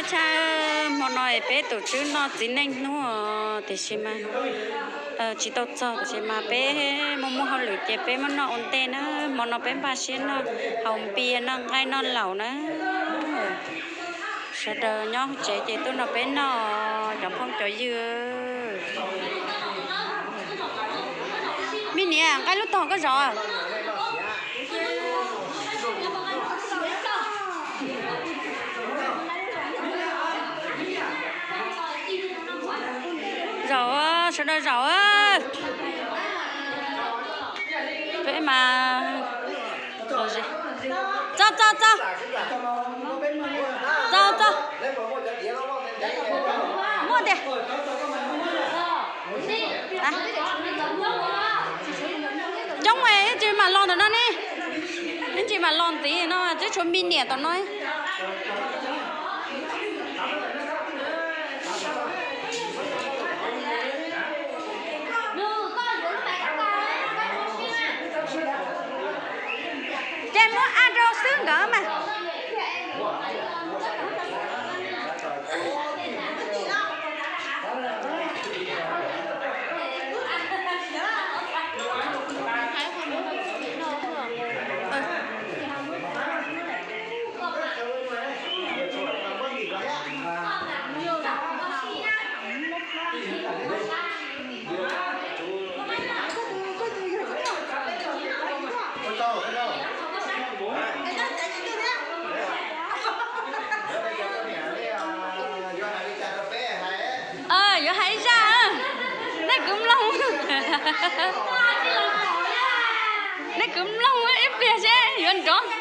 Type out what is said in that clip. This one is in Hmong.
Tshaj, hmo no peb tus tswb noj txiv neej hnub tiam sis mas tsis tau txog, tiam sis mas peb muaj muaj hauj lwm ces peb muab noj ua ntej na. Hmo no peb npaj siab noj haus npias noj nqaij noj laus na. Sawv daws nyob tsev ces tuaj nrog peb noj, cov phooj cov ywg. Me niam, nqaij lub tog koj zov. Zaum, sawv daws zaum. Peb mas, txo txo txo, txo txo, muaj tiag. Coob, ib ntsis mam los ntawm no ne, ib ntsis mam los ntxiv no twb tshuav me niam tom no. Ces muab a rau xwb nkawd mas. Yuav hais ib zaj, nej kwv mloog, nej kwv mloog ib pliag seb yuav nrov.